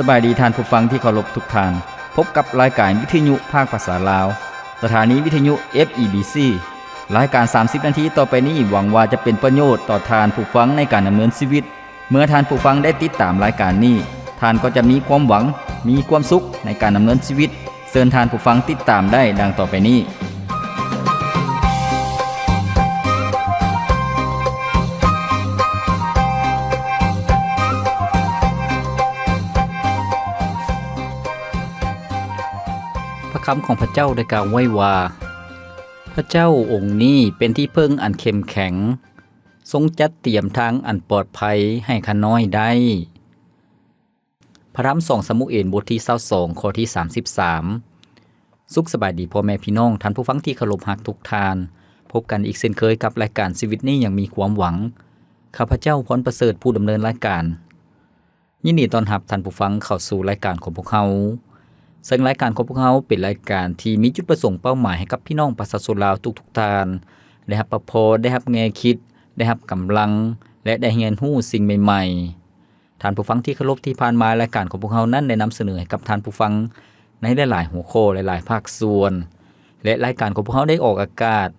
ສະບາຍດີທ່ານຜູ້ຟັງທີ່ເຄົາລົບທຸກທ່ານ. ພົບກັບລາຍການວິທະຍຸພາກພາສາລາວ, ສະຖານີວິທະຍຸ ເອັຟ ອີ ບີ ຊີ. ລາຍການສາມສິບນາທີຕໍ່ໄປນີ້ ຫວັງວ່າຈະເປັນປະໂຫຍດຕໍ່ທ່ານຜູ້ຟັງໃນການດຳເນີນຊີວິດ. ເມື່ອທ່ານຜູ້ຟັງໄດ້ຕິດຕາມລາຍການນີ້, ທ່ານກໍຈະມີຄວາມຫວັງ, ມີຄວາມສຸກໃນການດຳເນີນຊີວິດ. ເຊີນທ່ານຜູ້ຟັງຕິດຕາມໄດ້ດັ່ງຕໍ່ໄປນີ້. ພະຄຳຂອງພະເຈົ້າໄດ້ກ່າວໄວ້ວ່າ, ພະເຈົ້າອົງນີ້ເປັນທີ່ເພິ່ງອັນເຂັ້ມແຂງ, ຊົງຈັດຕຽມທາງອັນປອດໄພໃຫ້ຂ້ານ້ອຍໄດ້. ພະທຳສອງຊາມູເອນ ບົດທີຊາວສອງ ຂໍ້ທີສາມສິບສາມ. ສຸກສະບາຍດີພໍ່ແມ່ພີ່ນ້ອງ, ທ່ານຜູ້ຟັງທີ່ເຄົາລົບຮັກທຸກທ່ານ. ພົບກັນອີກເຊັ່ນເຄີຍກັບລາຍການຊີວິດນີ້ຍັງມີຄວາມຫວັງ. ຂ້າພະເຈົ້າ ພອນປະເສີດ ຜູ້ດຳເນີນລາຍການ. ຍິນດີຕ້ອນຮັບທ່ານຜູ້ຟັງເຂົ້າສູ່ລາຍການຂອງພວກເຮົາ. ເຊິ່ງລາຍການຂອງພວກເຮົາເປັນລາຍການທີ່ມີຈຸດປະສົງເປົ້າໝາຍໃຫ້ກັບພີ່ນ້ອງປະຊາຊົນລາວທຸກໆທ່ານ ໄດ້ຮັບພະພອນ, ໄດ້ຮັບແງ່ຄິດ, ໄດ້ຮັບກຳລັງ ແລະ ໄດ້ຮຽນຮູ້ສິ່ງໃໝ່ໆ. ທ່ານຜູ້ຟັງທີ່ເຄົາລົບ, ທີ່ຜ່ານມາລາຍການຂອງພວກເຮົານັ້ນໄດ້ນຳສະເໜີໃຫ້ກັບທ່ານຜູ້ຟັງໃນຫຼາຍໆຫົວຂໍ້, ຫຼາຍໆພາກສ່ວນ ແລະ ລາຍການຂອງພວກເຮົາໄດ້ອອກອາກາດ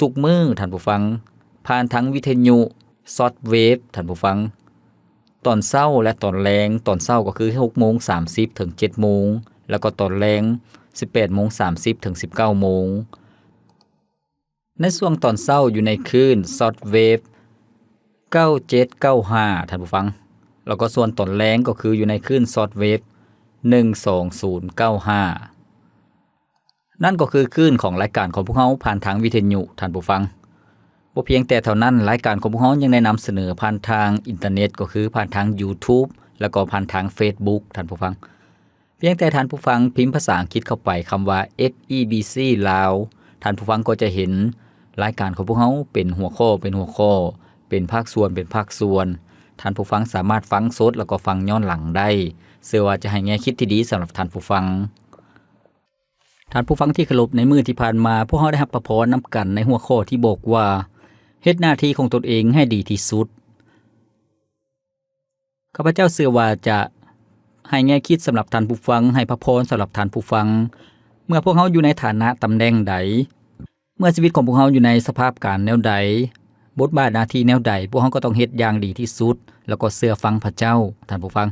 ທຸກໆມື້, ທ່ານຜູ້ຟັງ, ຜ່ານທາງວິທະຍຸຊອດເວບ, ທ່ານຜູ້ຟັງ, ຕອນເຊົ້າ ແລະ ຕອນແລງ. ຕອນເຊົ້າກໍຄືຫົກໂມງສາມສິບເຖິງເຈັດໂມງ, ແລ້ວກໍຕອນແລງສິບແປດໂມງສາມສິບເຖິງສິບເກົ້າໂມງ. ໃນຊ່ວງຕອນເຊົ້າຢູ່ໃນຄື້ນຊອດເວບເກົ້າເຈັດເກົ້າຫ້າ ທ່ານຜູ້ຟັງ, ແລ້ວກໍສ່ວນຕອນແລງກໍຄືຢູ່ໃນຄື້ນຊອດເວບໜຶ່ງສອງສູນເກົ້າຫ້າ. ນັ້ນກໍຄືຄື້ນຂອງລາຍການຂອງພວກເຮົາຜ່ານທາງວິທະຍຸ, ທ່ານຜູ້ຟັງ. ບໍ່ພຽງແຕ່ເທົ່ານັ້ນ, ລາຍການຂອງພວກເຮົາຍັງໄດ້ນຳສະເໜີຜ່ານທາງອິນເຕີເນັດ, ກໍຄືຜ່ານທາງ YouTube ແລ້ວກໍຜ່ານທາງ Facebook, ທ່ານຜູ້ຟັງ. ພຽງແຕ່ທ່ານຜູ້ຟັງພິມພາສາອັງກິດເຂົ້າໄປຄຳວ່າ ເອັຟ ອີ ບີ ຊີ ລາວ, ທ່ານຜູ້ຟັງກໍຈະເຫັນລາຍການຂອງພວກເຮົາເປັນຫົວຂໍ້, ເປັນຫົວຂໍ້, ເປັນພາກສ່ວນ, ເປັນພາກສ່ວນ. ທ່ານຜູ້ຟັງສາມາດຟັງສົດ ແລ້ວກໍຟັງຍ້ອນຫຼັງໄດ້. ເຊື່ອວ່າຈະໃຫ້ແງ່ຄິດທີ່ດີສຳລັບທ່ານຜູ້ຟັງ. ທ່ານຜູ້ຟັງທີ່ເຄົາລົບ, ໃນມື້ທີ່ຜ່ານມາ ພວກເຮົາໄດ້ຮັບພະພອນນຳກັນໃນຫົວຂໍ້ທີ່ບອກວ່າ ເຮັດໜ້າທີ່ຂອງຕົນເອງໃຫ້ດີທີ່ສຸດ. ຂ້າພະເຈົ້າເຊື່ອວ່າຈະໃຫ້ແງ່ຄິດສຳລັບທ່ານຜູ້ຟັງ, ໃຫ້ພະພອນສຳລັບທ່ານຜູ້ຟັງ. ເມື່ອພວກເຮົາຢູ່ໃນຖານະຕຳແໜ່ງໃດ, ເມື່ອຊີວິດຂອງພວກເຮົາຢູ່ໃນສະພາບການແນວໃດ, ບົດບາດໜ້າທີ່ແນວໃດ, ພວກເຮົາກໍຕ້ອງເຮັດຢ່າງດີທີ່ສຸດ ແລ້ວກໍເຊື່ອຟັງພະເຈົ້າ, ທ່ານຜູ້ຟັງ.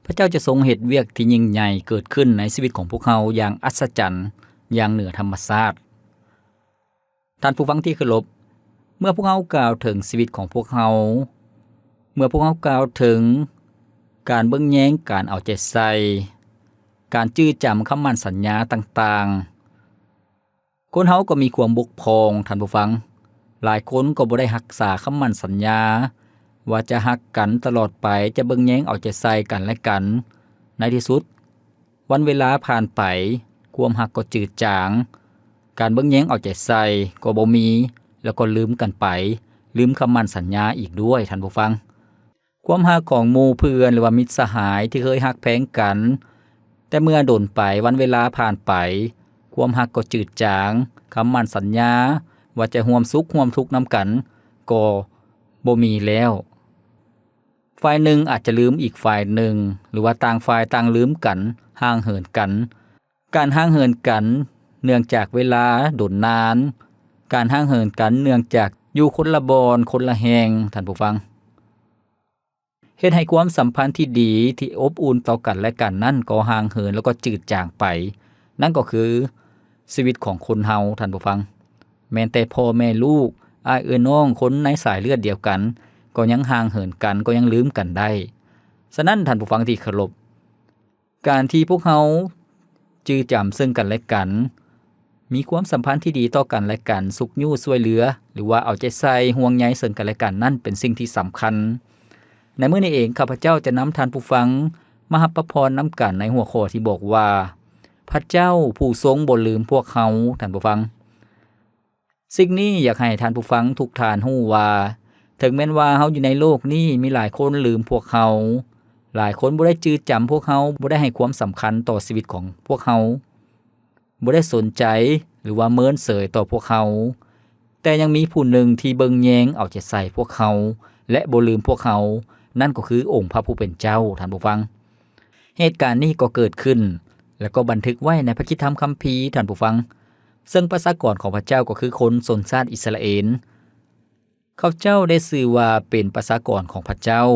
ພະເຈົ້າຈະຊົງເຮັດວຽກທີ່ຍິ່ງໃຫຍ່ເກີດຂຶ້ນໃນຊີວິດຂອງພວກເຮົາຢ່າງອັດສະຈັນ, ຢ່າງເໜືອທຳມະຊາດ. ທ່ານຜູ້ຟັງທີ່ເຄົາລົບ, ເມື່ອພວກເຮົາກ່າວເຖິງຊີວິດຂອງພວກເຮົາ, ເມື່ອພວກເຮົາກ່າວເຖິງການເບິ່ງແຍງ, ການເອົາໃຈໃສ່, ການຈື່ຈຳຄຳໝັ້ນສັນຍາຕ່າງໆ, ຄົນເຮົາກໍມີຄວາມບົກຜ່ອງ, ທ່ານຜູ້ຟັງ. ຫຼາຍຄົນກໍບໍ່ໄດ້ຮັກສາຄຳໝັ້ນສັນຍາວ່າຈະຮັກກັນຕະຫຼອດໄປ, ຈະເບິ່ງແຍງເອົາໃຈໃສ່ກັນແລະກັນ. ໃນທີ່ສຸດ, ວັນເວລາຜ່ານໄປ, ຄວາມຮັກກໍຈືດຈາງ, ການເບິ່ງແຍງເອົາໃຈໃສ່ກໍບໍ່ມີ, ແລ້ວກໍລືມກັນໄປ, ລືມຄຳໝັ້ນສັນຍາອີກດ້ວຍ, ທ່ານຜູ້ຟັງ. ຄວາມຮັກຂອງໝູ່ເພື່ອນ ຫຼືວ່າມິດສະຫາຍທີ່ເຄີຍຮັກແພງກັນ, ແຕ່ເມື່ອດົນໄປ, ວັນເວລາຜ່ານໄປ, ຄວາມຮັກກໍຈືດຈາງ, ຄຳໝັ້ນສັນຍາວ່າຈະຮ່ວມສຸກຮ່ວມທຸກນຳກັນກໍບໍ່ມີແລ້ວ. ຝ່າຍໜຶ່ງອາດຈະລືມອີກຝ່າຍໜຶ່ງ, ຫຼືວ່າຕ່າງຝ່າຍຕ່າງລືມກັນ, ຫ່າງເຫີນກັນ. ການຫ່າງເຫີນກັນເນື່ອງຈາກເວລາດົນນານ, ການຫ່າງເຫີນກັນເນື່ອງຈາກຢູ່ຄົນລະບ່ອນ, ຄົນລະແຫ່ງ, ທ່ານຜູ້ຟັງ, ເຮັດໃຫ້ຄວາມສຳພັນທີ່ດີ, ທີ່ອົບອຸ່ນຕໍ່ກັນແລະກັນນັ້ນກໍຫ່າງເຫີນ ແລ້ວກໍຈືດຈາງໄປ. ນັ້ນກໍຄືຊີວິດຂອງຄົນເຮົາ, ທ່ານຜູ້ຟັງ. ແມ່ນແຕ່ພໍ່ແມ່ລູກ, ອ້າຍເອື້ອຍນ້ອງ, ຄົນໃນສາຍເລືອດດຽວກັນ, ກໍຍັງຫ່າງເຫີນກັນ, ກໍຍັງລືມກັນໄດ້. ສະນັ້ນ, ທ່ານຜູ້ຟັງທີ່ເຄົາລົບ, ການທີ່ພວກເຮົາຈື່ຈຳເຊິ່ງກັນແລະກັນ, ມີຄວາມສຳພັນທີ່ດີຕໍ່ກັນແລະກັນ, ຊຸກຍູ້ຊ່ວຍເຫຼືອ ຫຼືວ່າເອົາໃຈໃສ່, ຫ່ວງໃຍເຊິ່ງກັນແລະກັນນັ້ນເປັນສິ່ງທີ່ສຳຄັນ. ໃນມື້ນີ້ເອງ, ຂ້າພະເຈົ້າຈະນຳທ່ານຜູ້ຟັງມາຮັບພະພອນນຳກັນໃນຫົວຂໍ້ທີ່ບອກວ່າ, ພະເຈົ້າຜູ້ຊົງບໍ່ລືມພວກເຮົາ, ທ່ານຜູ້ຟັງ. ສິ່ງນີ້ຢາກໃຫ້ທ່ານຜູ້ຟັງທຸກທ່ານຮູ້ວ່າ, ເຖິງແມ່ນວ່າເຮົາຢູ່ໃນໂລກນີ້ມີຫຼາຍຄົນລືມພວກເຮົາ, ຫຼາຍຄົນບໍ່ໄດ້ຈື່ຈຳພວກເຮົາ, ບໍ່ໄດ້ໃຫ້ຄວາມສຳຄັນຕໍ່ຊີວິດຂອງພວກເຮົາ, ບໍ່ໄດ້ສົນໃຈ ຫຼືວ່າເມີນເສີຍຕໍ່ພວກເຮົາ, ແຕ່ຍັງມີຜູ້ໜຶ່ງທີ່ເບິ່ງແຍງເອົາໃຈໃສ່ພວກເຮົາ ແລະ ບໍ່ລືມພວກເຮົາ, ນັ້ນກໍຄືອົງພະຜູ້ເປັນເຈົ້າ, ທ່ານຜູ້ຟັງ. ເຫດການນີ້ກໍເກີດຂຶ້ນ ແລະກໍບັນທຶກໄວ້ໃນພະຄຣິສຕະທຳຄຳພີ, ທ່ານຜູ້ຟັງ, ເຊິ່ງປະຊາກອນຂອງພະເຈົ້າກໍຄືຄົນຊົນຊາດອິດສະຣາເອນ. ເຂົາເຈົ້າໄດ້ຊື່ວ່າເປັນປະຊາກອນຂອງພະເຈົ້າ.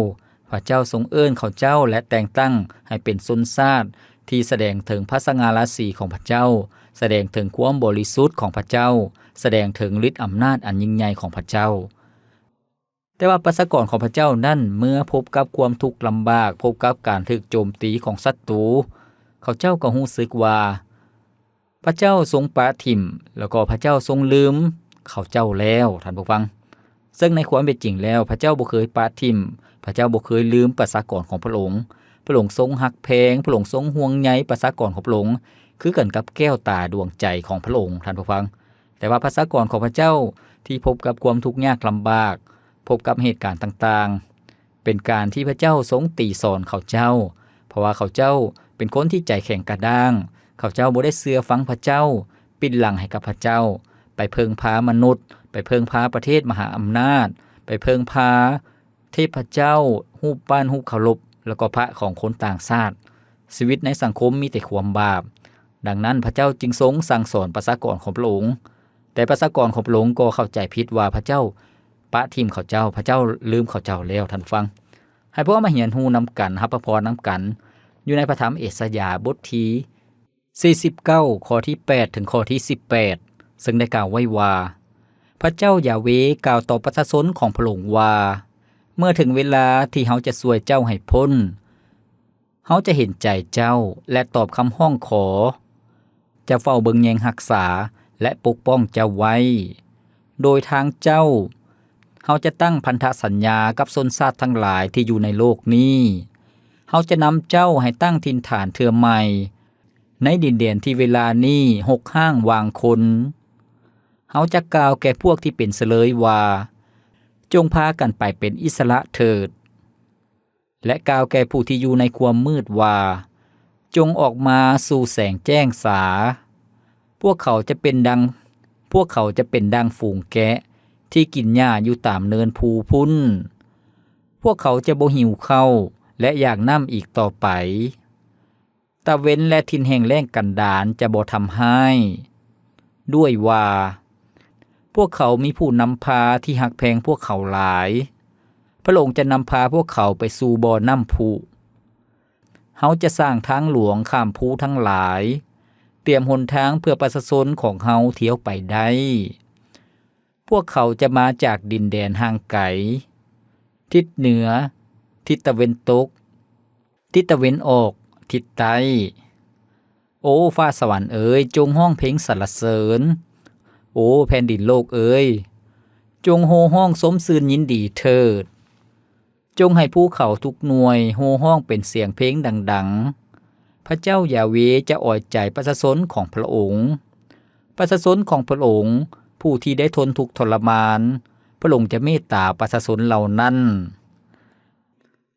ພະເຈົ້າຊົງເອີ້ນເຂົາເຈົ້າ ແລະ ແຕ່ງຕັ້ງໃຫ້ເປັນຊົນຊາດທີ່ສະແດງເຖິງພະສະຫງ່າລາສີຂອງພະເຈົ້າ, ສະແດງເຖິງຄວາມບໍລິສຸດຂອງພະເຈົ້າ, ສະແດງເຖິງລິດອຳນາດອັນຍິ່ງໃຫຍ່ຂອງພະເຈົ້າ. ແຕ່ວ່າປະຊາກອນຂອງພະເຈົ້ານັ້ນ ເມື່ອພົບກັບຄວາມທຸກລຳບາກ, ພົບກັບການຖືກໂຈມຕີຂອງສັດຕູ, ເຂົາເຈົ້າກໍຮູ້ສຶກວ່າ ພະເຈົ້າຊົງປະຖິ້ມ ແລ້ວກໍພະເຈົ້າຊົງລືມເຂົາເຈົ້າແລ້ວ, ທ່ານຜູ້ຟັງ. ເຊິ່ງໃນຄວາມເປັນຈິງແລ້ວ ພະເຈົ້າບໍ່ເຄີຍປະຖິ້ມ, ພະເຈົ້າບໍ່ເຄີຍລືມປະຊາກອນຂອງພະອົງ. ພະອົງຊົງຮັກແພງ, ພະອົງຊົງຫ່ວງໃຍປະຊາກອນຂອງພະອົງ ຄືກັນກັບແກ້ວຕາດວງໃຈຂອງພະອົງ, ທ່ານຜູ້ຟັງ. ແຕ່ວ່າປະຊາກອນຂອງພະເຈົ້າທີ່ພົບກັບຄວາມທຸກຍາກລຳບາກ, ພົບກັບເຫດການຕ່າງໆ, ເປັນການທີ່ພະເຈົ້າຊົງຕີສອນເຂົາເຈົ້າ, ເພາະວ່າເຂົາເຈົ້າເປັນຄົນທີ່ໃຈແຂງກະດ້າງ. ເຂົາເຈົ້າບໍ່ໄດ້ເຊື່ອຟັງພະເຈົ້າ, ປິ່ນຫຼັງໃຫ້ກັບພະເຈົ້າ, ໄປເພິ່ງພາມະນຸດ, ໄປເພິ່ງພາປະເທດມະຫາອຳນາດ, ໄປເພິ່ງພາເທບພະເຈົ້າ, ຮູບປັ້ນ, ຮູບເຄົາລົບ, ແລ້ວກໍພະຂອງຄົນຕ່າງຊາດ. ຊີວິດໃນສັງຄົມມີແຕ່ຄວາມບາບ. ດັ່ງນັ້ນ, ພະເຈົ້າຈຶ່ງຊົງສັ່ງສອນປະຊາກອນຂອງພະອົງ. ແຕ່ປະຊາກອນຂອງພະອົງກໍເຂົ້າໃຈຜິດວ່າພະເຈົ້າປະຖິ້ມເຂົາເຈົ້າ, ພະເຈົ້າລືມເຂົາເຈົ້າແລ້ວ, ທ່ານຜູ້ຟັງ. ໃຫ້ພວກເຮົາມາຮຽນຮູ້ນຳກັນ, ຮັບພະພອນນຳກັນ, ຢູ່ໃນພະທຳເອສາຍາ ບົດທີສີ່ສິບເກົ້າ ຂໍ້ທີແປດ ເຖິງຂໍ້ທີສິບແປດ, ເຊິ່ງໄດ້ກ່າວໄວ້ວ່າ, ພະເຈົ້າຢາເວກ່າວຕໍ່ປະຊາຊົນຂອງພະອົງວ່າ, ເມື່ອເຖິງເວລາທີ່ເຮົາຈະຊ່ວຍເຈົ້າໃຫ້ພົ້ນ, ເຮົາຈະເຫັນໃຈເຈົ້າ ແລະ ຕອບຄຳຮ້ອງຂໍ, ຈະເຝົ້າເບິ່ງແຍງຮັກສາ ແລະ ປົກປ້ອງເຈົ້າໄວ້. ໂດຍທາງເຈົ້າ, ເຮົາຈະຕັ້ງພັນທະສັນຍາກັບຊົນຊາດທັງຫຼາຍທີ່ຢູ່ໃນໂລກນີ້. ເຮົາຈະນຳເຈົ້າໃຫ້ຕັ້ງຖິ່ນຖານເທື່ອໃໝ່ ໃນດິນແດນທີ່ເວລານີ້ຮົກຮ້າງຫວ່າງຄົນ. ເຮົາຈະກ່າວແກ່ພວກທີ່ເປັນສະເລີຍວ່າ, ຈົ່ງພາກັນໄປເປັນອິດສະຫຼະເຖີດ. ແລະ ກ່າວແກ່ຜູ້ທີ່ຢູ່ໃນຄວາມມືດວ່າ, ຈົ່ງອອກມາສູ່ແສງແຈ້ງສາ. ພວກເຂົາຈະເປັນດັ່ງ, ພວກເຂົາຈະເປັນດັ່ງຝູງແກະທີ່ກິນຫຍ້າຢູ່ຕາມເນີນພູພຸ້ນ. ພວກເຂົາຈະບໍ່ຫິວເຂົ້າ ແລະ ຢາກນ້ຳອີກຕໍ່ໄປ. ຕາເວັນ ແລະ ຖິ່ນແຫ້ງແລ້ງກັນດານຈະບໍ່ທຳຮ້າຍ. ດ້ວຍວ່າ, ພວກເຂົາມີຜູ້ນຳພາທີ່ຮັກແພງພວກເຂົາຫຼາຍ. ພະອົງຈະນຳພາພວກເຂົາໄປສູ່ບໍ່ນ້ຳພຸ. ເຮົາຈະສ້າງທາງຫຼວງຂ້າມພູທັງຫຼາຍ, ຕຽມຫົນທາງເພື່ອປະຊາຊົນຂອງເຮົາທ່ຽວໄປໄດ້. ພວກເຂົາຈະມາຈາກດິນແດນຫ່າງໄກ, ທິດເໜືອ, ທິດຕາເວັນຕົກ, ທິດຕາເວັນອອກ, ທິດໃຕ້. ໂອ ຟ້າສະຫວັນເອີຍ, ຈົ່ງຮ້ອງເພງສັນລະເສີນ. ໂອ ແຜ່ນດິນໂລກເອີຍ, ຈົ່ງໂຫ່ຮ້ອງຊົມຊື່ນຍິນດີເຖີດ. ຈົ່ງໃຫ້ພູເຂົາທຸກໜ່ວຍໂຫ່ຮ້ອງເປັນສຽງເພງດັງໆ. ພະເຈົ້າຢາເວຈະອອຍໃຈປະຊາຊົນຂອງພະອົງ. ປະຊາຊົນຂອງພະອົງ ຜູ້ທີ່ໄດ້ທົນທຸກທໍລະມານ, ພະອົງຈະເມດຕາປະຊາຊົນເຫຼົ່ານັ້ນ.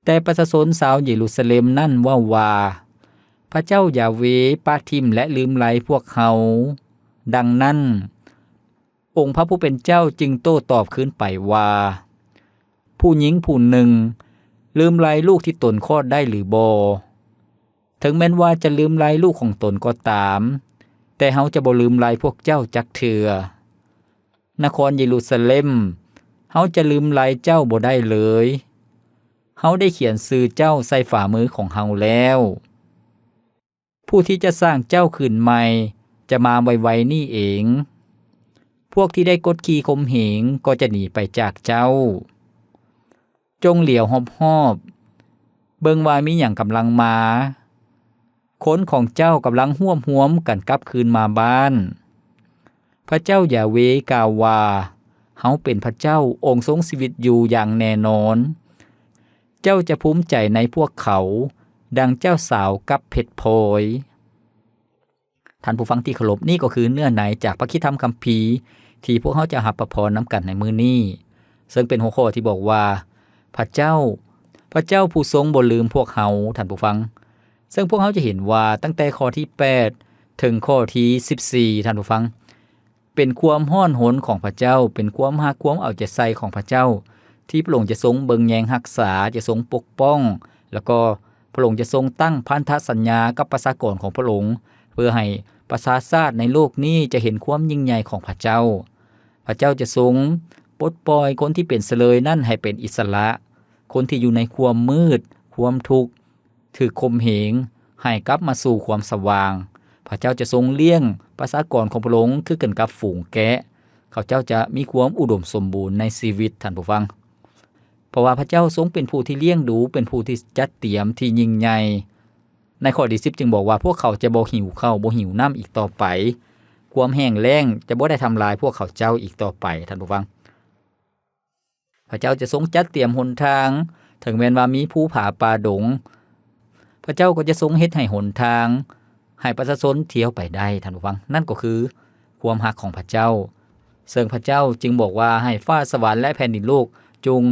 ແຕ່ປະຊາຊົນຊາວເຢຣູຊາເລັມນັ້ນເວົ້າວ່າ, ພະເຈົ້າຢາເວປະຖິ້ມ ແລະ ລືມໄລພວກເຮົາ. ດັ່ງນັ້ນ, ອົງພະຜູ້ເປັນເຈົ້າຈຶ່ງໂຕ້ຕອບຄືນໄປວ່າ, ຜູ້ຍິງຜູ້ໜຶ່ງລືມໄລລູກທີ່ຕົນຄອດໄດ້ຫຼືບໍ່? ເຖິງແມ່ນວ່າຈະລືມໄລລູກຂອງຕົນກໍຕາມ, ແຕ່ເຮົາຈະບໍ່ລືມໄລພວກເຈົ້າຈັກເທື່ອ. ນະຄອນເຢຣູຊາເລັມ, ເຮົາຈະລືມໄລເຈົ້າບໍ່ໄດ້ເລີຍ. ເຮົາໄດ້ຂຽນຊື່ເຈົ້າໃສ່ຝ່າມືຂອງເຮົາແລ້ວ. ຜູ້ທີ່ຈະສ້າງເຈົ້າຂຶ້ນໃໝ່ຈະມາໄວໆນີ້ເອງ. ພວກທີ່ໄດ້ກົດຂີ່ຂົ່ມເຫງກໍຈະໜີໄປຈາກເຈົ້າ. ຈົ່ງຫຼຽວຮອບໆ, ເບິ່ງວ່າມີຫຍັງກຳລັງມາ. ຄົນຂອງເຈົ້າກຳລັງຮວບຮວມກັນກັບຄືນມາບ້ານ. ພະເຈົ້າຢາເວກ່າວວ່າ, ເຮົາເປັນພະເຈົ້າ, ອົງຊົງຊີວິດຢູ່ຢ່າງແນ່ນອນ. ເຈົ້າຈະພູມໃຈໃນພວກເຂົາ, ດັ່ງເຈົ້າສາວກັບເພັດພອຍ. ທ່ານຜູ້ຟັງທີ່ເຄົາລົບ, ນີ້ກໍຄືເນື້ອໃນຈາກພະຄຣິສຕະທຳຄຳພີ ທີ່ພວກເຮົາຈະຮັບພະພອນນຳກັນໃນມື້ນີ້, ເຊິ່ງເປັນຫົວຂໍ້ທີ່ບອກວ່າ, ພະເຈົ້າ, ພະເຈົ້າຜູ້ຊົງບໍ່ລືມພວກເຮົາ, ທ່ານຜູ້ຟັງ. ເຊິ່ງພວກເຮົາຈະເຫັນວ່າຕັ້ງແຕ່ຂໍ້ທີແປດເຖິງຂໍ້ທີສິບສີ່, ທ່ານຜູ້ຟັງ, ເປັນຄວາມຮ້ອນຮົນຂອງພະເຈົ້າ, ເປັນຄວາມຮັກຄວາມເອົາໃຈໃສ່ຂອງພະເຈົ້າ ທີ່ພະອົງຈະຊົງເບິ່ງແຍງຮັກສາ, ຈະຊົງປົກປ້ອງ, ແລ້ວກໍ ພະອົງຈະຊົງຕັ້ງພັນທະສັນຍາກັບປະຊາກອນຂອງພະອົງ ເພື່ອໃຫ້ປະຊາຊາດໃນໂລກນີ້ຈະເຫັນຄວາມຍິ່ງໃຫຍ່ຂອງພະເຈົ້າ. ພະເຈົ້າຈະຊົງປົດປ່ອຍຄົນທີ່ເປັນສະເລີຍນັ້ນໃຫ້ເປັນອິດສະຫຼະ, ຄົນທີ່ຢູ່ໃນຄວາມມືດ, ຄວາມທຸກ, ຖືກຂົ່ມເຫງ, ໃຫ້ກັບມາສູ່ຄວາມສະຫວ່າງ. ພະເຈົ້າຈະຊົງລ້ຽງປະຊາກອນຂອງພະອົງຄືກັນກັບຝູງແກະ. ເຂົາເຈົ້າຈະມີຄວາມອຸດົມສົມບູນໃນຊີວິດ, ທ່ານຜູ້ຟັງ. ເພາະວ່າພະເຈົ້າຊົງເປັນຜູ້ທີ່ລ້ຽງດູ, ເປັນຜູ້ທີ່ຈັດຕຽມທີ່ຍິ່ງໃຫຍ່. ໃນຂໍ້ທີສິບຈຶ່ງບອກວ່າ ພວກເຂົາຈະບໍ່ຫິວເຂົ້າ, ບໍ່ຫິວນ້ຳອີກຕໍ່ໄປ. ຄວາມແຫ້ງແລ້ງຈະບໍ່ໄດ້ທຳລາຍພວກເຂົາເຈົ້າອີກຕໍ່ໄປ, ທ່ານຜູ້ຟັງ. ພະເຈົ້າຈະຊົງຈັດຕຽມຫົນທາງ, ເຖິງແມ່ນວ່າມີພູຜາປ່າດົງ, ພະເຈົ້າກໍຈະຊົງເຮັດໃຫ້ຫົນທາງໃຫ້ປະຊາຊົນທ່ຽວໄປໄດ້, ທ່ານຜູ້ຟັງ. ນັ້ນກໍຄືຄວາມຮັກຂອງພະເຈົ້າ. ເຊິ່ງພະເຈົ້າຈຶ່ງບອກວ່າ ໃຫ້ຟ້າສະຫວັນ ແລະ ແຜ່ນດິນໂລກຈົ່ງ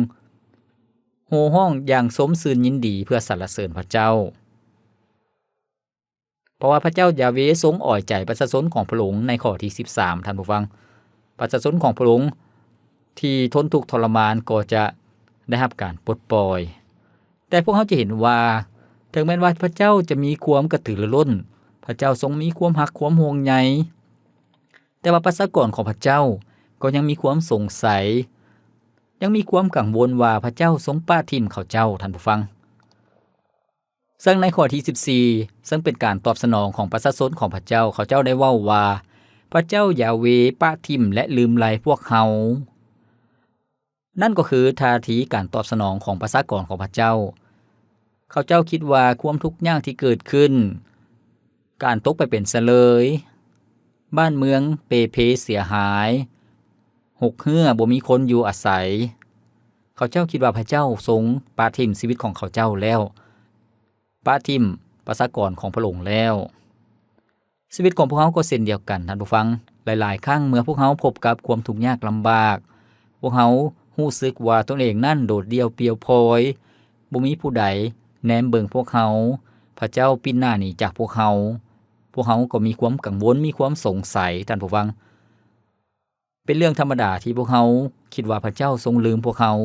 ໂຫ່ຮ້ອງຢ່າງຊົມຊື່ນຍິນດີເພື່ອສັນລະເສີນພະເຈົ້າ. ເພາະວ່າພະເຈົ້າຢາເວຊົງເອົາໃຈປະຊາຊົນຂອງພະອົງໃນຂໍ້ທີສິບສາມ, ທ່ານຜູ້ຟັງ. ປະຊາຊົນຂອງພະອົງທີ່ທົນທຸກທໍລະມານກໍຈະໄດ້ຮັບການປົດປ່ອຍ. ແຕ່ພວກເຮົາຈະເຫັນວ່າ ເຖິງແມ່ນວ່າພະເຈົ້າຈະມີຄວາມກະຕືລະລົ້ນ, ພະເຈົ້າຊົງມີຄວາມຮັກຄວາມຫ່ວງໃຍ, ແຕ່ວ່າປະຊາກອນຂອງພະເຈົ້າກໍຍັງມີຄວາມສົງໄສ, ຍັງມີຄວາມກັງວົນວ່າພະເຈົ້າຊົງປະຖິ້ມເຂົາເຈົ້າ, ທ່ານຜູ້ຟັງ. ເຊິ່ງໃນຂໍ້ທີສິບສີ່ ເຊິ່ງເປັນການຕອບສະໜອງຂອງປະຊາຊົນຂອງພະເຈົ້າ, ເຂົາເຈົ້າໄດ້ເວົ້າວ່າ ພະເຈົ້າຢາເວປະຖິ້ມ ແລະ ລືມໄລພວກເຮົາ. ນັ້ນກໍຄືທ່າທີການຕອບສະໜອງຂອງປະຊາກອນຂອງພະເຈົ້າ. ເຂົາເຈົ້າຄິດວ່າຄວາມທຸກຍາກທີ່ເກີດຂຶ້ນ, ການຕົກໄປເປັນສະເລີຍ, ບ້ານເມືອງເປ່ເພເສຍຫາຍ, ຮົກເຮື້ອ, ບໍ່ມີຄົນຢູ່ອາໄສ. ເຂົາເຈົ້າຄິດວ່າພະເຈົ້າຊົງປະຖິ້ມຊີວິດຂອງເຂົາເຈົ້າແລ້ວ, ປະຖິ້ມປະຊາກອນຂອງພະອົງແລ້ວ. ຊີວິດຂອງພວກເຮົາກໍເຊັ່ນດຽວກັນ, ທ່ານຜູ້ຟັງ. ຫຼາຍໆຄັ້ງເມື່ອພວກເຮົາພົບກັບຄວາມທຸກຍາກລຳບາກ, ພວກເຮົາຮູ້ສຶກວ່າຕົນເອງນັ້ນໂດດດ່ຽວປ່ຽວພອຍ, ບໍ່ມີຜູ້ໃດແນມເບິ່ງພວກເຮົາ, ພະເຈົ້າປິ່ນໜ້າໜີຈາກພວກເຮົາ, ພວກເຮົາກໍມີຄວາມກັງວົນ, ມີຄວາມສົງໄສ, ທ່ານຜູ້ຟັງ. ເປັນເລື່ອງທຳມະດາທີ່ພວກເຮົາຄິດວ່າພະເຈົ້າຊົງລືມພວກເຮົາ,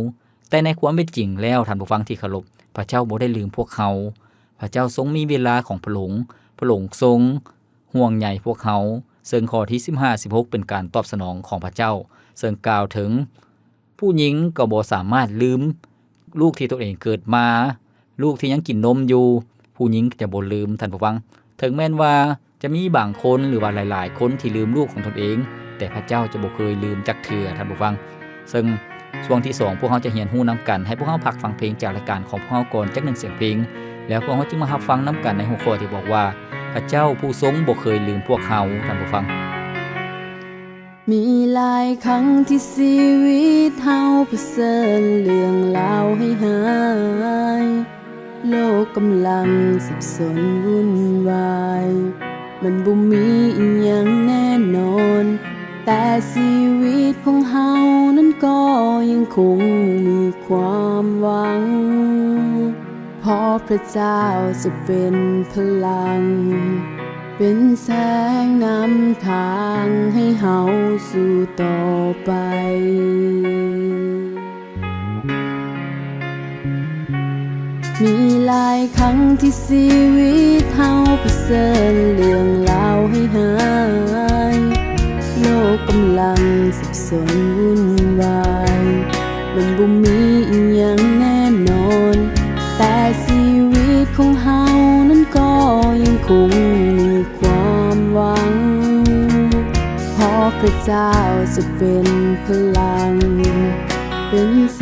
ແຕ່ໃນຄວາມເປັນຈິງແລ້ວ, ທ່ານຜູ້ຟັງທີ່ເຄົາລົບ, ພະເຈົ້າບໍ່ໄດ້ລືມພວກເຮົາ. ພະເຈົ້າຊົງມີເວລາຂອງພະອົງ, ພະອົງຊົງຫ່ວງໃຍພວກເຮົາ. ເຊິ່ງຂໍ້ທີສິບຫ້າ ສິບຫົກ ເປັນການຕອບສະໜອງຂອງພະເຈົ້າ, ເຊິ່ງກ່າວເຖິງຜູ້ຍິງກໍບໍ່ສາມາດລືມ ລູກທີ່ຕົນເອງເກີດມາ, ລູກທີ່ຍັງກິນນົມຢູ່, ຜູ້ຍິງຈະບໍ່ລືມ, ທ່ານຜູ້ຟັງ. ເຖິງແມ່ນວ່າຈະມີບາງຄົນ ຫຼືວ່າຫຼາຍໆຄົນທີ່ລືມລູກຂອງຕົນເອງ, ແຕ່ພະເຈົ້າຈະບໍ່ເຄີຍລືມຈັກເທື່ອ, ທ່ານຜູ້ຟັງ. ເຊິ່ງຊ່ວງທີສອງ ພວກເຮົາຈະຮຽນຮູ້ນຳກັນ. ໃຫ້ພວກເຮົາພັກຟັງເພງຈາກລາຍການຂອງພວກເຮົາກ່ອນຈັກໜຶ່ງສຽງເພງ, ແລ້ວພວກເຮົາຈຶ່ງມາຮັບຟັງນຳກັນໃນຫົວຂໍ້ທີ່ບອກວ່າ ພະເຈົ້າຜູ້ຊົງບໍ່ເຄີຍລືມພວກເຮົາ, ທ່ານຜູ້ຟັງ. ມີຫຼາຍຄັ້ງທີ່ຊີວິດເຮົາປະເຊີນເລື່ອງລາວຮ້າຍໆ, ໂລກກຳລັງສັບສົນວຸ່ນວາຍ, ມັນບໍ່ມີອີ່ຫຍັງແນ່ນອນ, ແຕ່ຊີວິດຂອງເຮົານັ້ນກໍຍັງຄົງມີຄວາມຫວັງ. ເພາະພະເຈົ້າຈະເປັນພະລັງ, ເປັນແສງນຳທາງໃຫ້ເຮົາສູ້ຕໍ່ໄປ. ມີຫຼາຍຄັ້ງທີ່ຊີວິດເຮົາປະເຊີນເລື່ອງລາວຮ້າຍໆ, ໂລກກຳລັງ ສັບສົນວຸ່ນວາຍ, ມັນບໍ່ມີອີ່ຫຍັງແນ່ນອນ, ແຕ່ຊີວິດຂອງເຮົານັ້ນກໍຍັງຄົງມີຄວາມຫວັງ, ເພາະພະເຈົ້າຈະເປັນພະລັງ, ເປັນແສ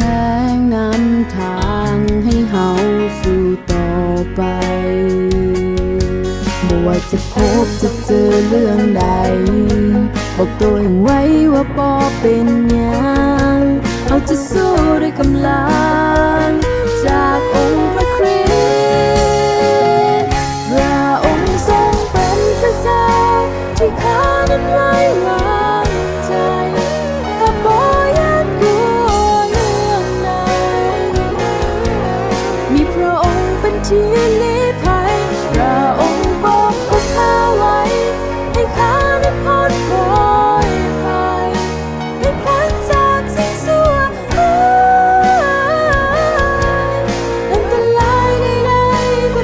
ງນຳທາງໃຫ້ເຮົາສູ້ຕໍ່ໄປ. ບໍ່ວ່າຈະພົບຈະເຈີເລື່ອງໃດ, ບອກໂຕເອງໄວ້ວ່າບໍ່ເປັນຫຍັງ, ເຮົາຈະສູ້ດ້ວຍກຳລັງຈາກອົງພະຄຣິສ. ພະອົງຊົງເປັນພະເຈົ້າທີ່ຂ້ານັ້ນໄວ້ວາງໃຈ, ຂ້າບໍ່ຢ້ານກົວເລື່ອງໃດ. ມີພະອົງເປັນທີ່ລີ້ໄພ, ພະອົງປົກຄຸມຂ້າໄວ້, ໃຫ້ຂ້ານັ້ນພົ້ນພອຍໄພ, ໃຫ້ພົ້ນຈາກສິ່ງຊົ່ວຮ້າຍ. ອັນຕະລາຍໃດໆກໍ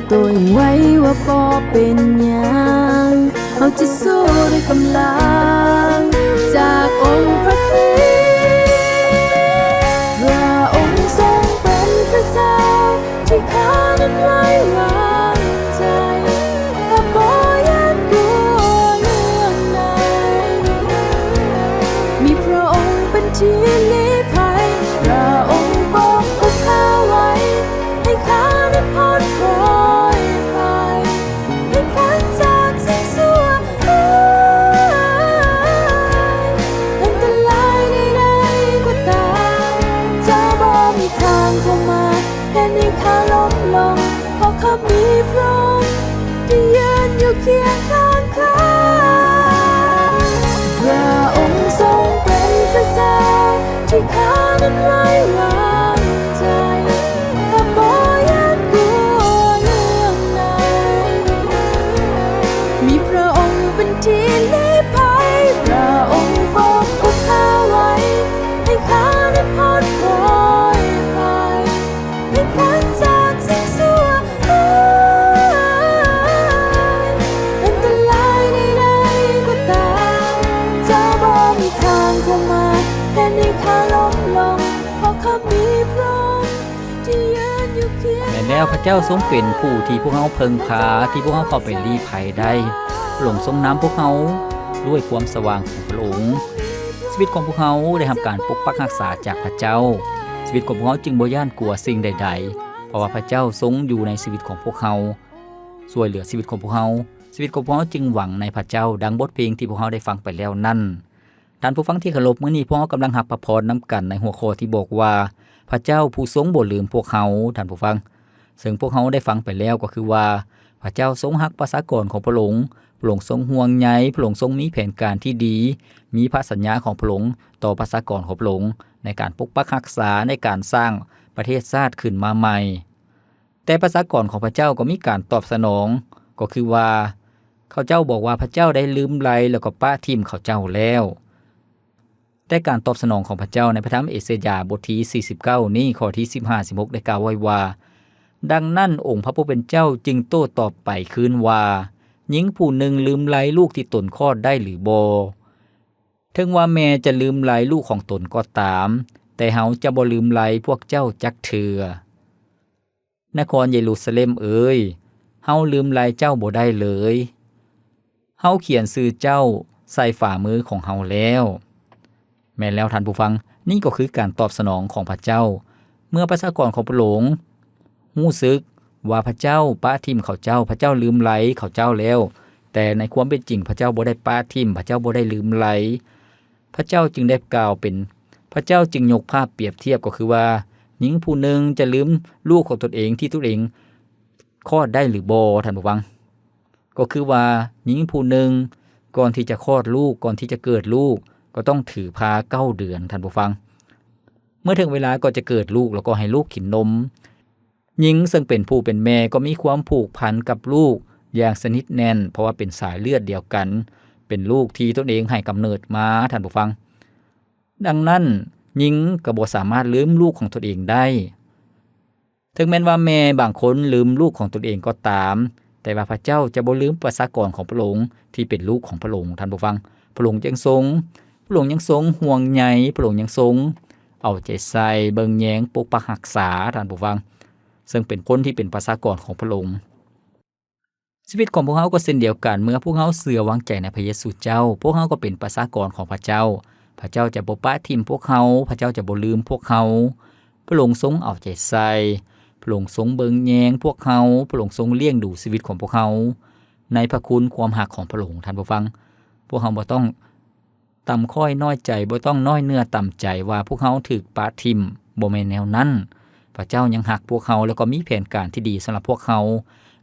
ໂຕຍັງໄຫວວ່າບໍ່ເປັນຫຍັງ, ເຮົາຈະສູ້ດ້ວຍກຳລັງຈາກອົງພະຄຣິດ. ພຣະອົງຊົງເປັນພຣະເຈົ້າທີ່ຂ້ານັ້ນໄວ້ວາງໃຈ, ຂ້າບໍ່ຢ້ານກົວເລື່ອງໃດ. ມີພຣະອົງເປັນທີ່ລີ້ໄພ, ພຣະອົງປົກຄຸມຂ້າໄວ້ ໃຫ້ຂ້ານັ້ນຜ່ອນປ່ອຍໄພ ໃຫ້ພົ້ນຈາກສິ່ງຊົ່ວຮ້າຍ. ອັນຕະລາຍໃດໆກໍຕາມ ຈະບໍ່ມີທາງເຂົ້າມາເຮັດໃຫ້ຂ້າລົ້ມລົງ, ເພາະຂ້າມີພຣະອົງທີ່ຢືນຢູ່ຄຽງຂ້າງຂ້າ. ພຣະອົງຊົງເປັນພຣະເຈົ້າ ທີ່ຂ້ານັ້ນໄວ້ວາງໃຈ, ຂ້າບໍ່ຢ້ານກົວເລື່ອງໃດ. ມີພຣະອົງເປັນທີ່ລີ້ໄພ, ພຣະອົງປົກຄຸມຂ້າໄວ້ ໃຫ້ຂ້ານັ້ນຜ່ອນປ່ອຍໄພ ໃຫ້ພົ້ນຈາກສິ່ງຊົ່ວຮ້າຍ. ອັນຕະລາຍໃດໆກໍຕາມ ຈະບໍ່ມີທາງເຂົ້າມາເຮັດໃຫ້ຂ້າລົ້ມລົງ, ເພາະຂ້າມີພຣະອົງທີ່ຢືນຢູ່ຄຽງ. ແມ່ນແລ້ວ, ພຣະເຈົ້າຊົງເປັນຜູ້ທີ່ພວກເຮົາເພິ່ງພາ, ທີ່ພວກເຮົາເຂົ້າໄປລີ້ໄພໄດ້. ພຣະອົງຊົງນຳພວກເຮົາດ້ວຍຄວາມສະຫວ່າງຂອງພຣະອົງ. ຊີວິດຂອງພວກເຮົາໄດ້ຮັບການປົກປັກຮັກສາຈາກພຣະເຈົ້າ. ຊີວິດຂອງພວກເຮົາຈຶ່ງບໍ່ຢ້ານກົວສິ່ງໃດໆ, ເພາະວ່າພຣະເຈົ້າຊົງຢູ່ໃນຊີວິດຂອງພວກເຮົາ, ຊ່ວຍເຫຼືອຊີວິດຂອງພວກເຮົາ. ຊີວິດຂອງພວກເຮົາຈຶ່ງຫວັງໃນພຣະເຈົ້າ, ດັ່ງບົດເພງທີ່ພວກເຮົາໄດ້ຟັງໄປແລ້ວນັ້ນ. ທ່ານຜູ້ຟັງທີ່ເຄົາລົບ, ມື້ນີ້ພວກເຮົາກຳລັງຮັບພຣະພອນນຳກັນໃນຫົວຂໍ້ທີ່ບອກວ່າ ພຣະເຈົ້າຜູ້ຊົງບໍ່ລືມພວກເຮົາ, ທ່ານຜູ້ຟັງ. ເຊິ່ງພວກເຮົາໄດ້ຟັງໄປແລ້ວກໍຄືວ່າ ພຣະເຈົ້າຊົງຮັກປະຊາກອນຂອງພຣະອົງ, ພຣະອົງຊົງຫ່ວງໃຍ, ພຣະອົງຊົງມີແຜນການທີ່ດີ, ມີພຣະສັນຍາຂອງພຣະອົງຕໍ່ປະຊາກອນຂອງພຣະອົງ ໃນການປົກປັກຮັກສາ, ໃນການສ້າງປະເທດຊາດຂຶ້ນມາໃໝ່. ແຕ່ປະຊາກອນຂອງພຣະເຈົ້າກໍມີການຕອບສະໜອງ, ກໍຄືວ່າ ເຂົາເຈົ້າບອກວ່າພຣະເຈົ້າໄດ້ລືມໄລ ແລ້ວກໍປະຖິ້ມເຂົາເຈົ້າແລ້ວ. ແຕ່ການຕອບສະໜອງຂອງພຣະເຈົ້າໃນພຣະທຳເອເຊຍາບົດທີສີ່ສິບເກົ້ານີ້ ຂໍ້ທີສິບຫ້າ ສິບຫົກ ໄດ້ກ່າວໄວ້ວ່າ, ດັ່ງນັ້ນ ອົງພຣະຜູ້ເປັນເຈົ້າຈຶ່ງໂຕ້ຕອບໄປຄືນວ່າ, ຍິງຜູ້ໜຶ່ງລືມໄລລູກທີ່ຕົນຄອດໄດ້ຫຼືບໍ່? ເຖິງວ່າແມ່ຈະລືມໄລລູກຂອງຕົນກໍຕາມ, ແຕ່ເຮົາຈະບໍ່ລືມໄລພວກເຈົ້າຈັກເທື່ອ. ນະຄອນເຢຣູຊາເລັມເອີຍ, ເຮົາລືມໄລເຈົ້າບໍ່ໄດ້ເລີຍ. ເຮົາຂຽນຊື່ເຈົ້າໃສ່ຝ່າມືຂອງເຮົາແລ້ວ. ແມ່ນແລ້ວທ່ານຜູ້ຟັງ, ນີ້ກໍຄືການຕອບສະໜອງຂອງພຣະເຈົ້າ. ເມື່ອປະຊາກອນຂອງພຣະອົງຮູ້ສຶກວ່າພຣະເຈົ້າປະຖິ້ມເຂົາເຈົ້າ, ພຣະເຈົ້າລືມໄລເຂົາເຈົ້າແລ້ວ, ແຕ່ໃນຄວາມເປັນຈິງພຣະເຈົ້າບໍ່ໄດ້ປະຖິ້ມ, ພຣະເຈົ້າບໍ່ໄດ້ລືມໄລ. ພຣະເຈົ້າຈຶ່ງໄດ້ກ່າວເປັນ, ພຣະເຈົ້າຈຶ່ງຍົກພາບປຽບທຽບ ກໍຄືວ່າ ຍິງຜູ້ໜຶ່ງຈະລືມລູກຂອງຕົນເອງທີ່ຕົນເອງຄອດໄດ້ຫຼືບໍ່, ທ່ານຜູ້ຟັງ? ກໍຄືວ່າຍິງຜູ້ໜຶ່ງກ່ອນທີ່ຈະຄອດລູກ, ກ່ອນທີ່ຈະເກີດລູກ, ກໍຕ້ອງຖືພາເກົ້າເດືອນ, ທ່ານຜູ້ຟັງ. ເມື່ອເຖິງເວລາກໍຈະເກີດລູກ ແລ້ວກໍໃຫ້ລູກກິນນົມ. ຍິງເຊິ່ງເປັນຜູ້ເປັນແມ່ກໍມີຄວາມຜູກພັນກັບລູກຢ່າງສະໜິດແໜ້ນ, ເພາະວ່າເປັນສາຍເລືອດດຽວກັນ, ເປັນລູກທີ່ຕົນເອງໃຫ້ກຳເນີດມາ, ທ່ານຜູ້ຟັງ. ດັ່ງນັ້ນ, ຍິງກໍບໍ່ສາມາດລືມລູກຂອງຕົນເອງໄດ້. ເຖິງແມ່ນວ່າແມ່ບາງຄົນລືມລູກຂອງຕົນເອງກໍຕາມ, ແຕ່ວ່າພຣະເຈົ້າຈະບໍ່ລືມປະຊາກອນຂອງພຣະອົງທີ່ເປັນລູກຂອງພຣະອົງ, ທ່ານຜູ້ຟັງ. ພຣະອົງຍັງຊົງ, ພຣະອົງຍັງຊົງຫ່ວງໃຍ, ພຣະອົງຍັງຊົງເອົາໃຈໃສ່, ເບິ່ງແຍງ, ປົກປັກຮັກສາ, ທ່ານຜູ້ຟັງ, ເຊິ່ງເປັນຄົນທີ່ເປັນປະຊາກອນຂອງພຣະອົງ. ຊີວິດຂອງພວກເຮົາກໍເຊັ່ນດຽວກັນ, ເມື່ອພວກເຮົາເຊື່ອວາງໃຈໃນພຣະເຢຊູເຈົ້າ, ພວກເຮົາກໍເປັນປະຊາກອນຂອງພຣະເຈົ້າ. ພຣະເຈົ້າຈະບໍ່ປະຖິ້ມພວກເຮົາ, ພຣະເຈົ້າຈະບໍ່ລືມພວກເຮົາ. ພຣະອົງຊົງເອົາໃຈໃສ່, ພຣະອົງຊົງເບິ່ງແຍງພວກເຮົາ, ພຣະອົງຊົງລ້ຽງດູຊີວິດຂອງພວກເຮົາໃນພຣະຄຸນຄວາມຮັກຂອງພຣະອົງ, ທ່ານຜູ້ຟັງ. ພວກເຮົາບໍ່ຕ້ອງ ຕ່ຳຂ້ອຍນ້ອຍໃຈ, ບໍ່ຕ້ອງນ້ອຍເນື້ອຕ່ຳໃຈວ່າພວກເຮົາຖືກປະຖິ້ມ, ບໍ່ແມ່ນແນວນັ້ນ. ພຣະເຈົ້າຍັງຮັກພວກເຮົາ ແລ້ວກໍມີແຜນການທີ່ດີສຳລັບພວກເຮົາ,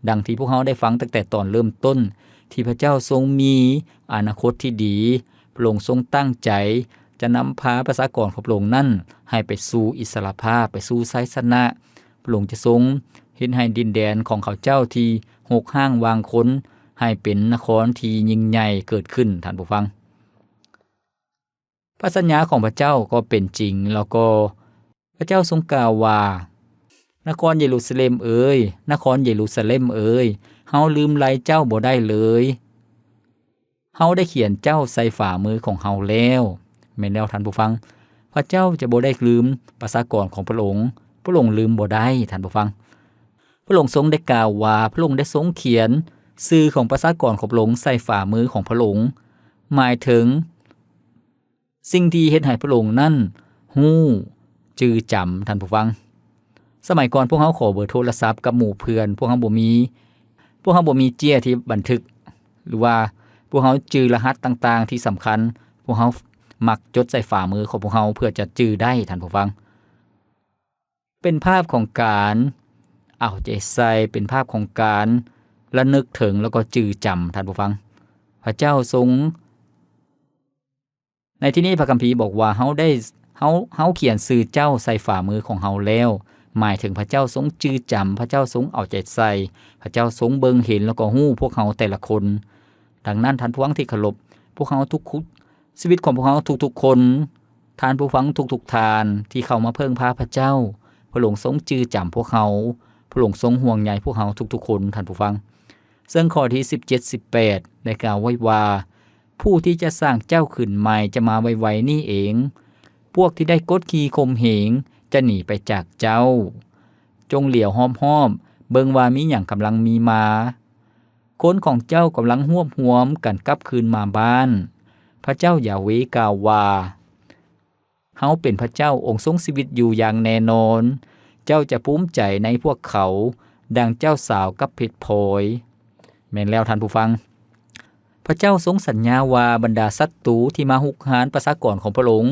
ດັ່ງທີ່ພວກເຮົາໄດ້ຟັງຕັ້ງແຕ່ຕອນເລີ່ມຕົ້ນ, ທີ່ພຣະເຈົ້າຊົງມີອະນາຄົດທີ່ດີ. ພຣະອົງຊົງຕັ້ງໃຈຈະນຳພາປະຊາກອນຂອງພຣະອົງນັ້ນໃຫ້ໄປສູ່ອິດສະຫຼະພາບ, ໄປສູ່ໄຊຊະນະ. ພຣະອົງຈະຊົງເຮັດໃຫ້ດິນແດນຂອງເຂົາເຈົ້າທີ່ຮົກຮ້າງຫວ່າງຄົນ ໃຫ້ເປັນນະຄອນທີ່ຍິ່ງໃຫຍ່ເກີດຂຶ້ນ, ທ່ານຜູ້ຟັງ. ພຣະສັນຍາຂອງພຣະເຈົ້າກໍເປັນຈິງ, ແລ້ວກໍພຣະເຈົ້າຊົງກ່າວວ່າ, ນະຄອນເຢຣູຊາເລັມເອີຍ, ນະຄອນເຢຣູຊາເລັມເອີຍ, ເຮົາລືມໄລເຈົ້າບໍ່ໄດ້ເລີຍ. ເຮົາໄດ້ຂຽນເຈົ້າໃສ່ຝ່າມືຂອງເຮົາແລ້ວ. ແມ່ນແລ້ວທ່ານຜູ້ຟັງ, ພະເຈົ້າຈະບໍ່ໄດ້ລືມປະຊາກອນຂອງພະອົງ, ພະອົງລືມບໍ່ໄດ້ທ່ານຜູ້ຟັງ. ພະອົງຊົງໄດ້ກ່າວວ່າ ພະອົງໄດ້ຊົງຂຽນຊື່ຂອງປະຊາກອນຂອງພະອົງໃສ່ຝ່າມືຂອງພະອົງ, ໝາຍເຖິງ ສິ່ງທີ່ເຮັດໃຫ້ພະອົງນັ້ນຮູ້ຈື່ຈຳ, ທ່ານຜູ້ຟັງ. ສະໄໝກ່ອນພວກເຮົາຂໍເບີໂທລະສັບກັບໝູ່ເພື່ອນ, ພວກເຮົາບໍ່ມີ, ພວກເຮົາບໍ່ມີເຈ້ຍທີ່ບັນທຶກ ຫຼືວ່າພວກເຮົາຈື່ລະຫັດຕ່າງໆທີ່ສຳຄັນ, ພວກເຮົາມັກຈົດໃສ່ຝ່າມືຂອງພວກເຮົາເພື່ອຈະຈື່ໄດ້, ທ່ານຜູ້ຟັງ. ເປັນພາບຂອງການເອົາໃຈໃສ່, ເປັນພາບຂອງການລະນຶກເຖິງ ແລ້ວກໍຈື່ຈຳ, ທ່ານຜູ້ຟັງ. ພະເຈົ້າຊົງ ໃນທີ່ນີ້ພະຄຳພີບອກວ່າ ເຮົາໄດ້ ເຮົາ ເຮົາຂຽນຊື່ເຈົ້າໃສ່ຝ່າມືຂອງເຮົາແລ້ວ, ໝາຍເຖິງພະເຈົ້າຊົງຈື່ຈຳ, ພະເຈົ້າຊົງເອົາໃຈໃສ່, ພະເຈົ້າຊົງເບິ່ງເຫັນ ແລ້ວກໍຮູ້ພວກເຮົາແຕ່ລະຄົນ. ດັ່ງນັ້ນທ່ານຜູ້ຟັງທີ່ເຄົາລົບ, ພວກເຮົາທຸກ ຊີວິດຂອງພວກເຮົາທຸກໆຄົນ, ທ່ານຜູ້ຟັງທຸກໆທ່ານທີ່ເຂົ້າມາເພິ່ງພາພະເຈົ້າ, ພະອົງຊົງຈື່ຈຳພວກເຮົາ, ພະອົງຊົງຫ່ວງໃຍພວກເຮົາທຸກໆຄົນ, ທ່ານຜູ້ຟັງ. ເຊິ່ງຂໍ້ທີສິບເຈັດ ສິບແປດ ໄດ້ກ່າວໄວ້ວ່າ, ຜູ້ທີ່ຈະສ້າງເຈົ້າຂຶ້ນໃໝ່ຈະມາໄວໆນີ້ເອງ. ພວກທີ່ໄດ້ກົດຂີ່ຂົ່ມເຫງຈະໜີໄປຈາກເຈົ້າ. ຈົ່ງຫຼຽວຮອບໆ ເບິ່ງວ່າມີຫຍັງກຳລັງມີມາ. ຄົນຂອງເຈົ້າກຳລັງຮວບຮວມກັນກັບຄືນມາບ້ານ. ພະເຈົ້າຢາເວກ່າວວ່າ, ເຮົາເປັນພະເຈົ້າ, ອົງຊົງຊີວິດຢູ່ຢ່າງແນ່ນອນ. ເຈົ້າຈະພູມໃຈໃນພວກເຂົາ, ດັ່ງເຈົ້າສາວກັບເພັດພອຍ. ແມ່ນແລ້ວທ່ານຜູ້ຟັງ. ພະເຈົ້າຊົງສັນຍາວ່າບັນດາສັດຕູທີ່ມາຮຸກຮານປະຊາກອນຂອງພະອົງ,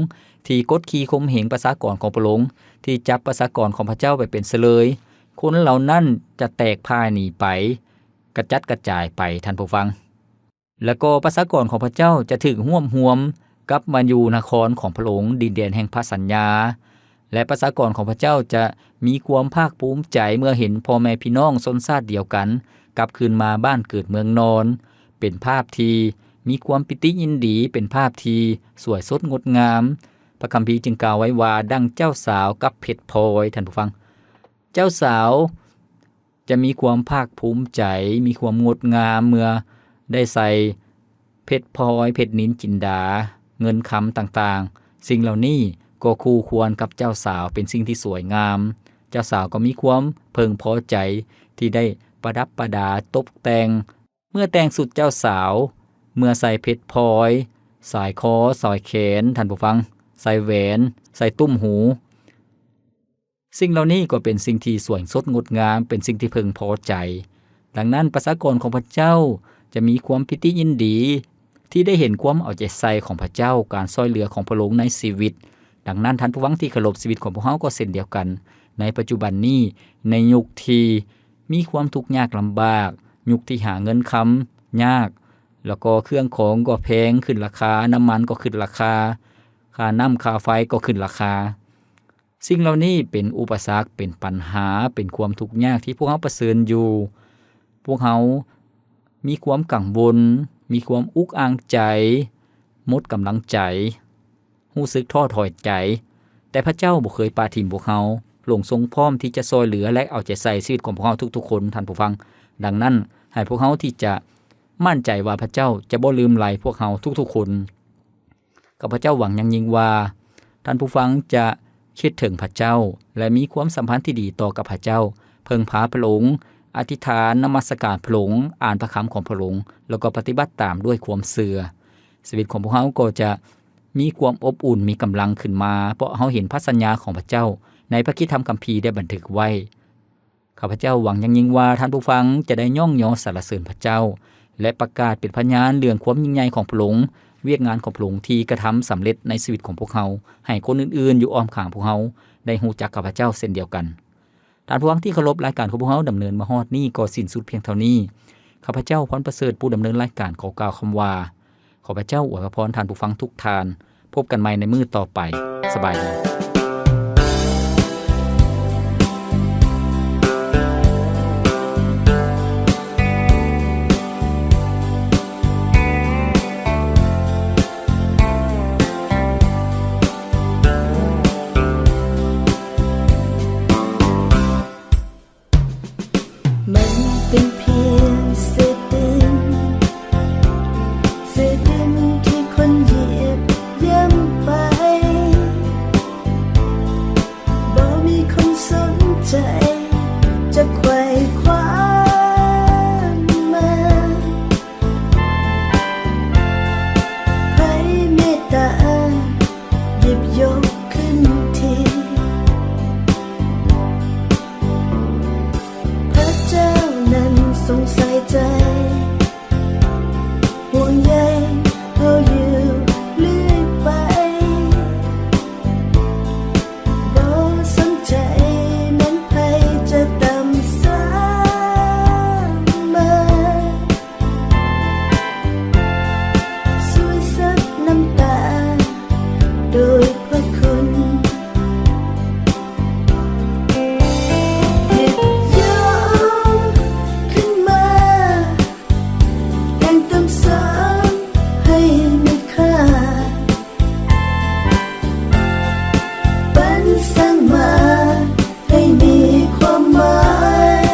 ທີ່ກົດຂີ່ຂົ່ມເຫງປະຊາກອນຂອງພະອົງ, ທີ່ຈັບປະຊາກອນຂອງພະເຈົ້າໄປເປັນສະເລີຍ, ຄົນເຫຼົ່ານັ້ນຈະແຕກພ່າຍໜີໄປ, ກະຈັດກະຈາຍໄປ, ທ່ານຜູ້ຟັງ. ແລະກໍປະຊາກອນຂອງພະເຈົ້າຈະຖືກຮວບຮວມກັບມາຢູ່ນະຄອນຂອງພະອົງ, ດິນແດນແຫ່ງພະສັນຍາ. ແລະປະຊາກອນຂອງພະເຈົ້າຈະມີຄວາມພາກພູມໃຈເມື່ອເຫັນພໍ່ແມ່ພີ່ນ້ອງຊົນຊາດດຽວກັນກັບຄືນມາບ້ານເກີດເມືອງນອນ. ເປັນພາບທີ່ມີຄວາມປີຕິຍິນດີ, ເປັນພາບທີ່ສວຍສົດງົດງາມ. ພະຄຳພີຈຶ່ງກ່າວໄວ້ວ່າ, ດັ່ງເຈົ້າສາວກັບເພັດພອຍ, ທ່ານຜູ້ຟັງ. ເຈົ້າສາວ ຈະມີຄວາມພາກພູມໃຈ, ມີຄວາມງົດງາມເມື່ອໄດ້ໃສ່ເພັດພອຍ, ເພັດນິນຈິນດາ, ເງິນຄຳຕ່າງໆ. ສິ່ງເຫຼົ່ານີ້ກໍຄູ່ຄວນກັບເຈົ້າສາວ, ເປັນສິ່ງທີ່ສວຍງາມ. ເຈົ້າສາວກໍມີຄວາມເພິ່ງພໍໃຈທີ່ໄດ້ປະດັບປະດາຕົກແຕ່ງ. ເມື່ອແຕ່ງຊຸດເຈົ້າສາວ, ເມື່ອໃສ່ເພັດພອຍ, ສາຍຄໍ, ສາຍແຂນ, ທ່ານຜູ້ຟັງ, ໃສ່ແຫວນ, ໃສ່ຕຸ້ມຫູ. ສິ່ງເຫຼົ່ານີ້ກໍເປັນສິ່ງທີ່ສວຍສົດງົດງາມ, ເປັນສິ່ງທີ່ເພິ່ງພໍໃຈ. ດັ່ງນັ້ນ, ປະຊາກອນຂອງພະເຈົ້າຈະມີຄວາມປີຕິຍິນດີທີ່ໄດ້ເຫັນຄວາມເອົາໃຈໃສ່ຂອງພະເຈົ້າ, ການຊ່ອຍເຫຼືອຂອງພະອົງໃນຊີວິດ. ດັ່ງນັ້ນ, ທ່ານຜູ້ຟັງທີ່ເຄົາລົບ, ຊີວິດຂອງພວກເຮົາກໍເຊັ່ນດຽວກັນ. ໃນປັດຈຸບັນນີ້, ໃນຍຸກທີ່ມີຄວາມທຸກຍາກລຳບາກ, ຍຸກທີ່ຫາເງິນຄຳຍາກ, ແລ້ວກໍເຄື່ອງຂອງກໍແພງຂຶ້ນລາຄາ, ນ້ຳມັນກໍຂຶ້ນລາຄາ, ຄ່ານ້ຳຄ່າໄຟກໍຂຶ້ນລາຄາ. ສິ່ງເຫຼົ່ານີ້ເປັນອຸປະສັກ, ເປັນບັນຫາ, ເປັນຄວາມທຸກຍາກທີ່ພວກເຮົາປະເຊີນຢູ່. ພວກເຮົາມີຄວາມກັງວົນ, ມີຄວາມອຸກອາງໃຈ, ໝົດກຳລັງໃຈ, ຮູ້ສຶກທໍ້ຖອຍໃຈ. ແຕ່ພະເຈົ້າບໍ່ເຄີຍປະຖິ້ມພວກເຮົາ. ພະອົງຊົງພ້ອມທີ່ຈະຊ່ອຍເຫຼືອ ແລະ ເອົາໃຈໃສ່ຊີວິດຂອງພວກເຮົາທຸກໆຄົນ, ທ່ານຜູ້ຟັງ. ດັ່ງນັ້ນ, ໃຫ້ພວກເຮົາທີ່ຈະໝັ້ນໃຈວ່າພະເຈົ້າຈະບໍ່ລືມໄລພວກເຮົາທຸກໆຄົນ. ຂ້າພະເຈົ້າຫວັງຢ່າງຍິ່ງວ່າ ທ່ານຜູ້ຟັງຈະຄິດເຖິງພະເຈົ້າ ແລະ ມີຄວາມສຳພັນທີ່ດີຕໍ່ກັບພະເຈົ້າ, ເພິ່ງພາພະອົງ, ອະທິຖານນະມັດສະການພະອົງ, ອ່ານພະຄຳຂອງພະອົງ, ແລ້ວກໍປະຕິບັດຕາມດ້ວຍຄວາມເຊື່ອ. ຊີວິດຂອງພວກເຮົາກໍຈະມີຄວາມອົບອຸ່ນ, ມີກຳລັງຂຶ້ນມາ, ເພາະເຮົາເຫັນພະສັນຍາຂອງພະເຈົ້າໃນພະຄຣິສຕະທຳຄຳພີໄດ້ບັນທຶກໄວ້. ຂ້າພະເຈົ້າຫວັງຢ່າງຍິ່ງວ່າທ່ານຜູ້ຟັງຈະໄດ້ຍ້ອງຍໍສັນລະເສີນພະເຈົ້າ ແລະ ປະກາດເປັນພະຍານເລື່ອງຄວາມຍິ່ງໃຫຍ່ຂອງພະອົງ, ວຽກງານຂອງພະອົງທີ່ກະທຳສຳເລັດໃນຊີວິດຂອງພວກເຮົາ, ໃຫ້ຄົນອື່ນໆຢູ່ອ້ອມຂ້າງພວກເຮົາໄດ້ຮູ້ຈັກຂ້າພະເຈົ້າເຊັ່ນດຽວກັນ. ທ່ານຜູ້ຟັງທີ່ເຄົາລົບ, ລາຍການຂອງພວກເຮົາດຳເນີນມາຮອດນີ້ກໍສິ້ນສຸດພຽງເທົ່ານີ້. ຂ້າພະເຈົ້າ ພອນປະເສີດ ຜູ້ດຳເນີນລາຍການ ຂໍກ່າວຄຳວ່າ ຂໍພະເຈົ້າອວຍພະພອນທ່ານຜູ້ຟັງທຸກທ່ານ. ພົບກັນໃໝ່ໃນມື້ຕໍ່ໄປ. ສະບາຍດີ. ໃຈ ຫ່ວງໃຍເຮົາຢູ່ເລື້ອຍໄປ ບໍ່ສົນໃຈແມ່ນໃຜຈະຕ່ຳສາມາ ຊ່ວຍເຊັດນ້ຳຕາໂດຍພະຄຸນ ຫຍິບຍົກຂຶ້ນມາ ແຕ່ງຕື່ມເສີມໃຫ້ມີຄ່າ ປັນສ້າງມາໃຫ້ມີຄວາມໝາຍ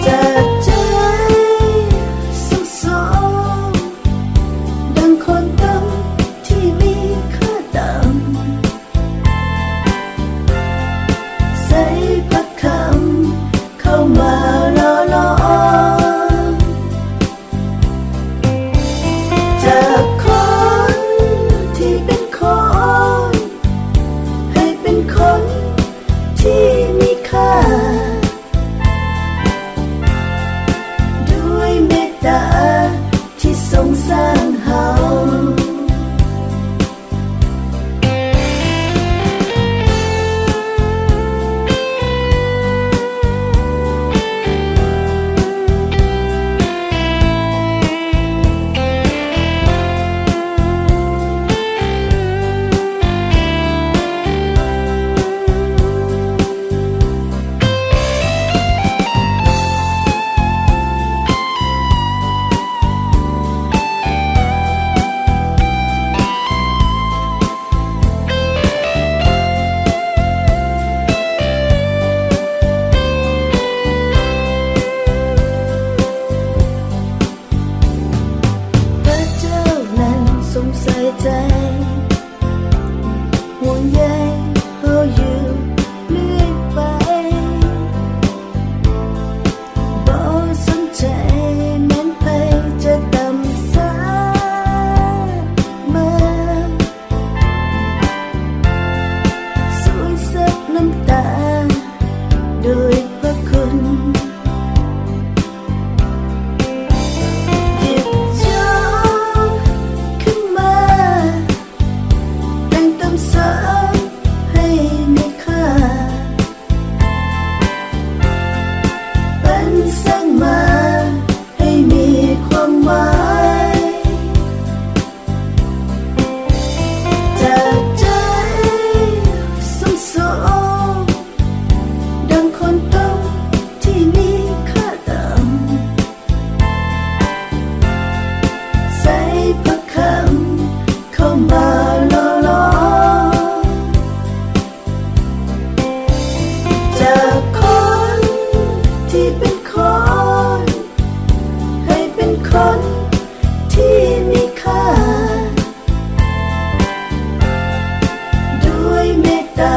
ຈາກໃຈຊຸມຊຸມ ດັ່ງຄົນຕ່ຳທີ່ມີຄ່າຕ່ຳ ໃສ່ພະຄຳເຂົ້າມາຫຼໍ່ຫຼອມ ຈາກຄົນທີ່ເປັນຄົນ ໃຫ້ເປັນຄົນທີ່ມີຄ່າ ດ້ວຍເມດຕາທີ່ຊົງສ້າງເຮົາ. ພະເຈົ້ານັ້ນຊົງໃສ່ໃຈ ຫ່ວງໃຍເຮົາຢູ່ເລື້ອຍໄປ ບໍ່ສົນໃຈແມ່ນໃຜຈະຕ່ຳສາມາ ຊ່ວຍເຊັດນ້ຳຕາໂດຍພະຄຸນ ຫຍິບຍົກຂຶ້ນມາ ແຕ່ງຕື່ມເສີມໃຫ້ມີຄ່າ ປັນສ້າງມາໃຫ້ມີຄວາມໝາຍ ຈາກໃຈຊຸມຊຸມ ດັ່ງຄົນຕົກທີ່ມີຄ່າຕ່ຳ ໃສ່ພະຄຳເຂົ້າມາຫຼໍ່ຫຼອມ ຈາກຄົນທີ່ເປັນຄົນ ໃຫ້ເປັນຄົນທີ່ມີຄ່າ ດ້ວຍເມດຕາ